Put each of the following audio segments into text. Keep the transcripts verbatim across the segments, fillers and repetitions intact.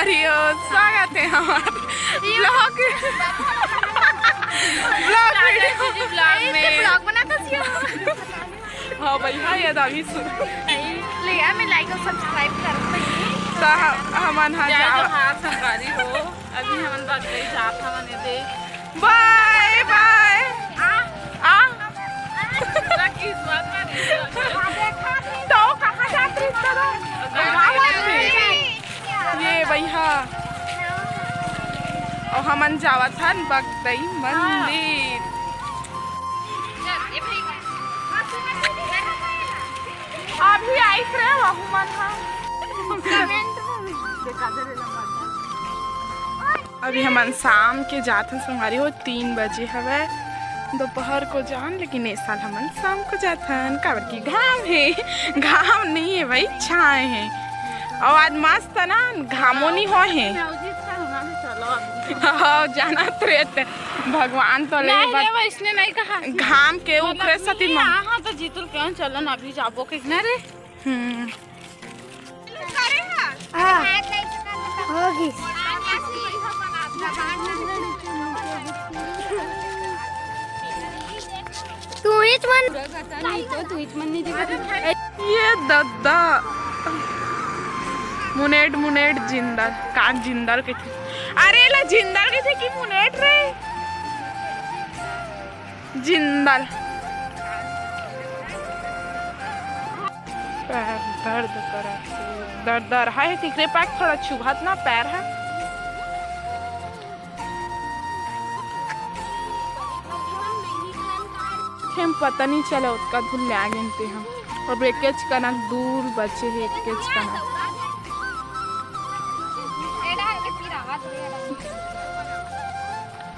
स्वागत है हमारे vlog, vlog video। Vlog में। Vlog बनाता सियो। हाँ भाई, हाँ, ये दावी सुन। ले यार, मैं like और subscribe कर। तो ह-, हमन हा जाओ। हाँ, संगवारी हो, अभी हमन बग गई जात हमन ये दे। Bye bye। आ, आ। तो कहाँ जात रही तो? ये भैया, और हमन जावत हन बगदई मंदिर। अभी आइस रहे वहू मन ह। अभी हमन शाम के जाथन संगवारी हो, तीन बजे हवय दोपहर को जान, लेकिन ए साल हमन शाम को जाथन, काबर कि घाम हे, घाम नहीं है भाई, छाए हे। और आज मस्त ना, घामो नहीं हो हे। हाँ, जानत रहे ते, भगवान तो ले नहीं बत-, रे, वैसने नहीं कहा। घाम के मतलब उखरे सती नहीं, हाँ, तो जीतू ल कहेंव चलो ना, अभी जाबो कहिके ना रे। हम्म। हाँ। होगी। तू ही मन। ये दद्दा। मुनेट, मुनेट जिंदल। का जिंदल कहिथे? अरे, ला जिंदल कहिथे कि मुनेट रे? जिंदल। पैर दर्द करत हे। दर्द, दर्द हे, तिकरे पाक थोड़ा छुभत ना पैर ह। हम पता नहीं चला, ओतका दूर ले आ गेन ते हम। अब एकेच कनक दूर बचे हे, एकेच कनक।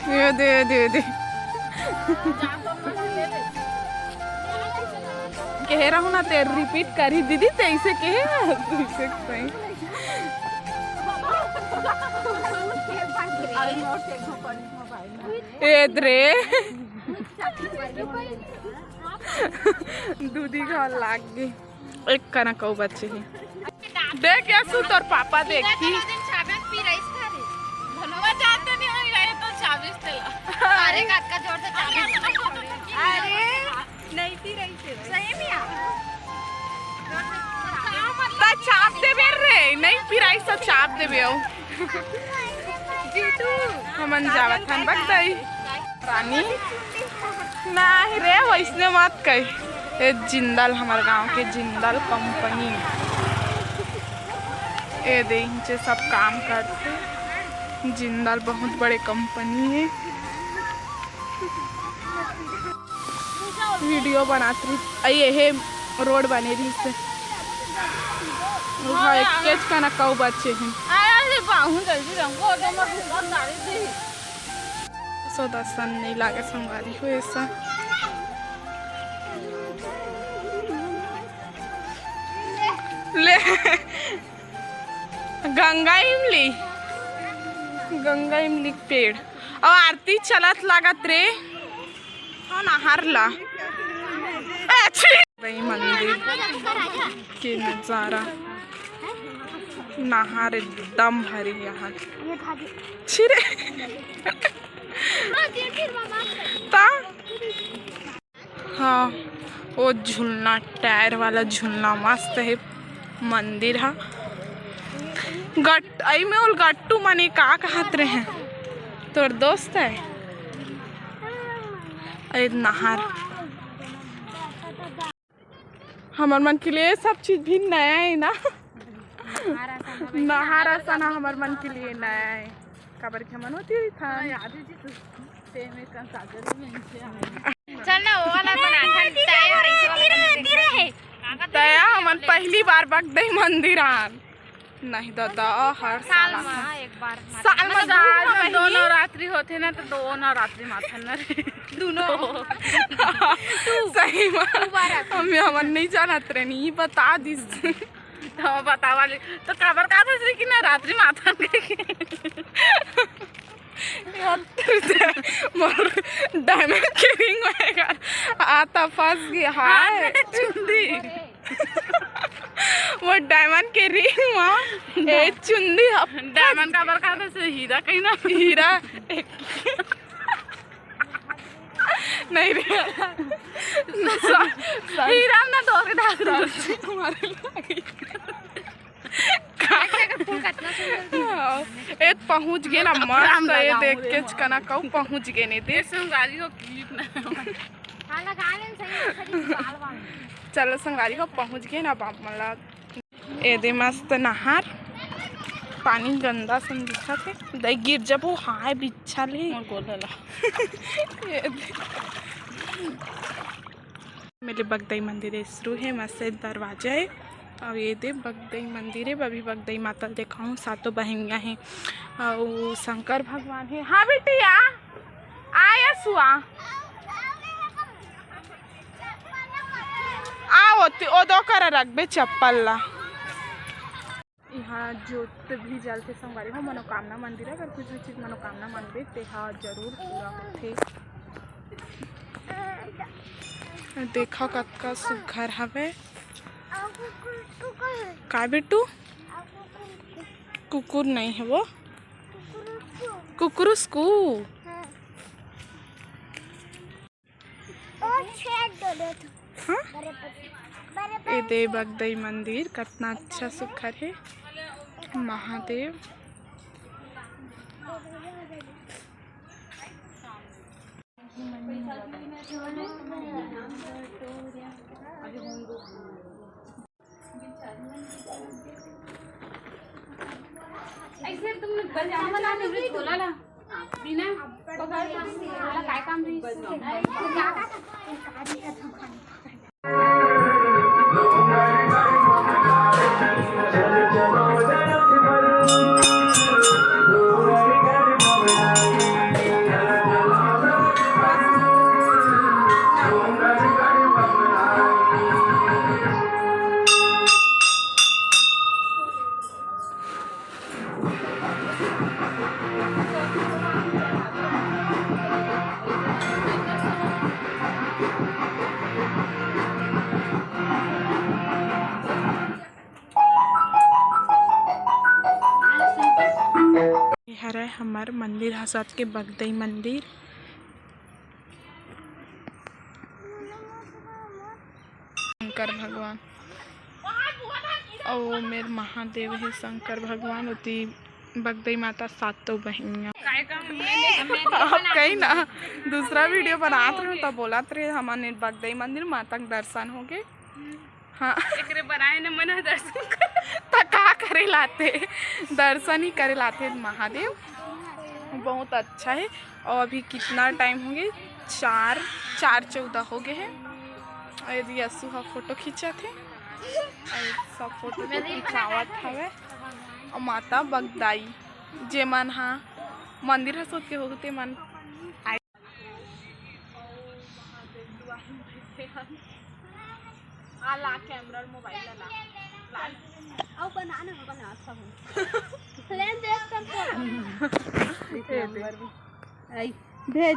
ये दे, ये दे, ये दे। कहे रहूं ना, ते repeat करी दीदी, ते इसे कहे ना, तू इसे कहीं। ए दरे। दूधी घर लाग गई। एक कनक अउ बचे हे। देख यसु, तोर पापा देखी। अरे, कतका जोर से चाबी। अरे, नहीं पी रही थी। सही में यार। त चाप देबे रे, नहीं पिराई से चाप देबे हो। जीतू। हमन जावत हन बगदई। रानी, नहीं रे, वैसने मत कही। ए जिंदल, हमर गांव के जिंदल कंपनी। ए दे, इनसे सब काम करथे। जिंदल बहुत बड़े कंपनी है। वीडियो बनात रही, अई एहे रोड बने रही से। वहाँ एक केच कनक अउ बचे हैं। अरे बाहु जल्दी रंगो, तो मत भूख डाल दे। सो दर्शन नहीं लागे संगवारी हो ऐसा। ले गंगा इमली, गंगा इमली के पेड़। अउ आरती चलत लागत रे। हाँ, नहर ला। ए, छी! भाई मंदिर के नजारा, नहर एकदम भरी यहाँ। छी रे। ता हाँ, वो झूलना, टायर वाला झूलना मस्त है मंदिर हा। गट-, आई में उल गट्टू मने का कहत रहे? तोर दोस्त है? अरे नहर। हमर मन के लिए सब चीज भी नया है ना। नहर असन हमर मन के लिए नया है। काबर के हमन होती रही था। चल ना, वो वाला बना, तय और इस वाला बना। तया हमन पहली बार बगदई मंदिर आन। नहीं दादा, हर साल साल आथन। में एक बार मात्र। साल में मतलब, दू नवरात्रि होथे ना, तो दो नवरात्रि माथन ना रे। दोनों। सही में। दोबारा। हम, हमन नहीं जानत रहनी, ये बता दिस। तो बतावा ले, तो काबर का था कि नवरात्रि माथन के। मोर diamond के ring होएगा। आता फंस गया। हाय। चुंदी। वो diamond के ring मा ए चुंदी ह। Diamond काबर कहथे? हीरा कहीं ना। हीरा एक नहीं रे। हीरा ना दो के डाल दो। हमारे लागे। हाँ, ए पहुँच गे ना मस्त, ए देख के चकना कहूँ पहुँच गे ने दे। संगवारी हो clip ना। हाँ, लगा लेन सही, सही बाल बाल। चलो संगवारी हो पहुँच गे ना बाप मला। ए दे मस्त नहर, पानी गंदा सन दिखत हे। दई गिर जबो, हाय बिच्छा ले। मोर गोड़ ला। ए दे। मेले बगदई मंदिर ए शुरू हे, मस्त दरवाजा हे। अउ ए दे बगदई मंदिर हे, अभी बगदई माता ल देखाहूँ, सातों बहिनिया हे। अउ शंकर भगवान हे। हाँ बेटी, आ, आ यसु, आ। आ, ओती, ओ दो करा रखबे चप्पल ला। इहाँ जोत भी जलथे संगवारी हो, मनोकामना मंदिर, अगर कुछ भी चीज मनोकामना मांगबे, तेहा जरूर पूरा होथे। देखा कतका सुघर हवे। का बेटू? कुकुर नहीं है वो, कुकुरुस कु। हाँ? ए दे बगदई मंदिर कतना अच्छा सुघर हे। महादेव। ऐसे तुमने बजाना बना दे, छोला ला। बिना पकड़ के छोला काय काम रही? ये हरे हमर मंदिर हसत के बगदई मंदिर। शंकर भगवान। अउ ओ मेर महादेव हे, शंकर भगवान, ओती बगदई माता, सातों बहिनिया। आप कहीं ना दूसरा वीडियो बनात रहे त बोलत रहे, हमन बगदई मंदिर माता के दर्शन होगे। हाँ। एकरे बनाए न मन ह दर्शन कर। त का करे लाथे? दर्शन ही करे लाथे महादेव। बहुत अच्छा है। और अभी कितना टाइम हो गए? चार, चार चौदह हो गए हैं। और यदि यसु हा फोटो खींचत है, और सब फोटो तो खिंचावत हवे। और माता बगदई, जे मन हा मंदिर हा सोच के होते मन आए। आ ला कैमरा और मोबाइल ला, ला। ला। आओ बना ना, बना अच्छा हो। लेन देख कर तो। एक नंबर भी। आई, भेज।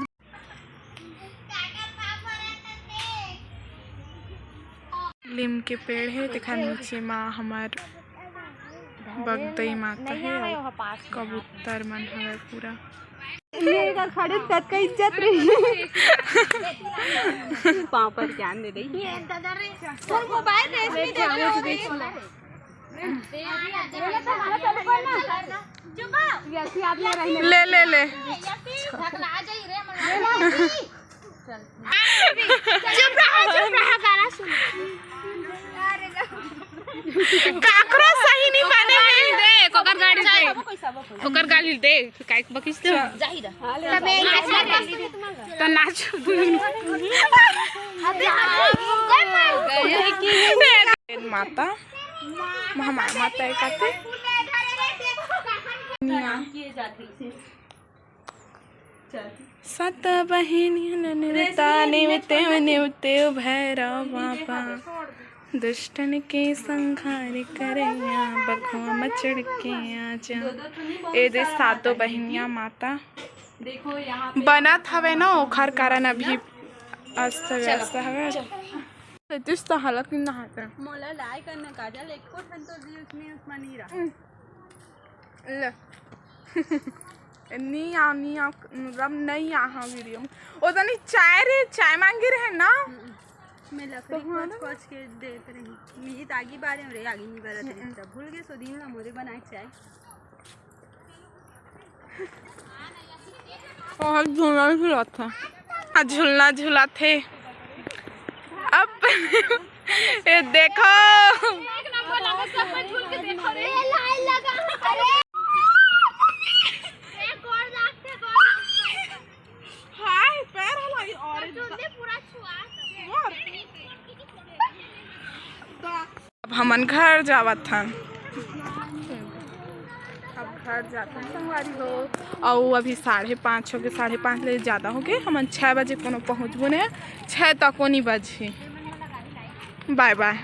लीम के पेड़ हे, तेखर नीचे मा हमर बगदई माता हे, अउ कबूतर मन हवय पूरा। एकर खड़े कतका इज्जत रही। पाँव पर ध्यान दे दे। तोर मोबाइल रे, इसमें दे दे। ले, ले, ले। चुप रहा, चुप रहा, गाना सुन। काकरो सही नहीं बने हे। देख, ओकर गाड़ी देख। ओकर गाड़ी देख, काय बकिस तू? त नाच। माता, महामाया माता हे काते। सात बहिनियन निवता निवते निवते भैरव बाबा, दुष्टन के संहार करैया, बघवा म चढ़ के आजा। ए दे सातों बहिनिया माता बनत हवे ना, ओखर कारण अभी अस्त व्यस्त हवे। तेतीस तो हालत नहीं नहाते। मोला लाए करना काजल, एको ठन तो reels में उसमें नहीं रहा। ले। नहीं आओ, नहीं आओ, मतलब नहीं आ हाँ वीडियो में। वो तो नहीं चाय रे, चाय मांगे रहे ना। हम्म। मैं लकड़ी तो हाँ कोच ना। कोच के देत रही। मीत आगी बारे में रे, आगी नहीं बरत रही। तब भूल गए, सो दिन ला मोरे बनाए चाय। और झूलना झूलत है। हाँ, झूलना झूलत है। अब ये देखो। हाय, पैर हलाई और अब हमन घर जावत हन। अब घर जात हन संगवारी हो। अउ अभी साढ़े पाँच हो गे, साढ़े पाँच ले ज़्यादा हो गे। हमन छः बजे कोनो पहुँचबो ने, छः तक कोनी बजही। बाय बाय।